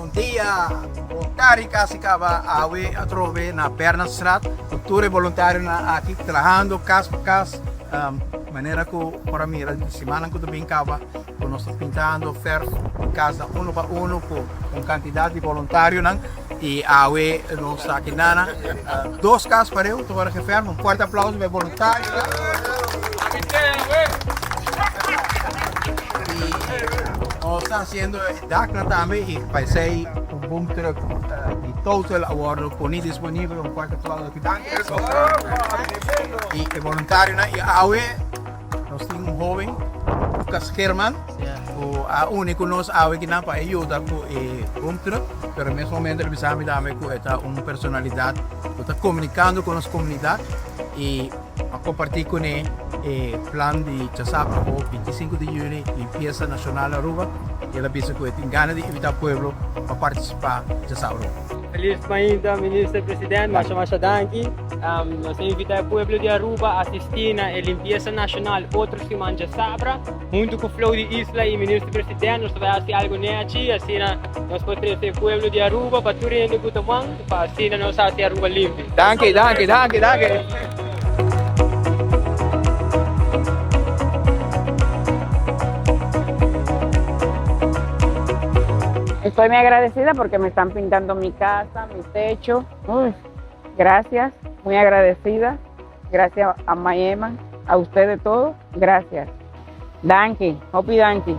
Bon dia! Bon tardi casi caba awe atrobe na Bernardstraat cu tur e boluntarionan aki trahando cas pa cas manera cu por a mira di simannan cu ta bin caba cu nos ta pintando verf casnan uno pa uno cu un cantidad di boluntarionan y awe nos ta aki nana dos cas pareu ta worde geverf. Un fuerte aplauso pa e boluntarionan. Y nos ta haciendo e daknan tambe y pa esey un boom truck di Total a wordo poni disponibel. Un fuerte aplauso aki. Y e boluntarionan y awe nos tin un hoben Lucas German cu a uni cu nos awe kinan pa e yuda cu e boom truck pero mes momento el bisa mi tambe cu e ta un personalidad cu ta comunicando cu nos comunidad y a comparti cune e plan di djasabra o 25 di juni limpieza nacional Aruba y el a bisa cu e tin gana di invita pueblo pa participa djasabra. Feliz mainta Minister President, masha masha danki. Nos ta invita e pueblo di Aruba asisti na e limpieza nacional otro siman djasabra. Hunto cu Flow di Isla y Minister President nos ta bay haci algo nechi, asina nos por trece e pueblo di Aruba pa tur hende cu ta man, pa asina nos haci Aruba limpi. Danki, danki, danki, danki. Estoy muy agradecida porque me están pintando mi casa, mi techo. Uy, gracias, muy agradecida. Gracias a Mayema, a ustedes todos. Gracias. Danki, hopi danki.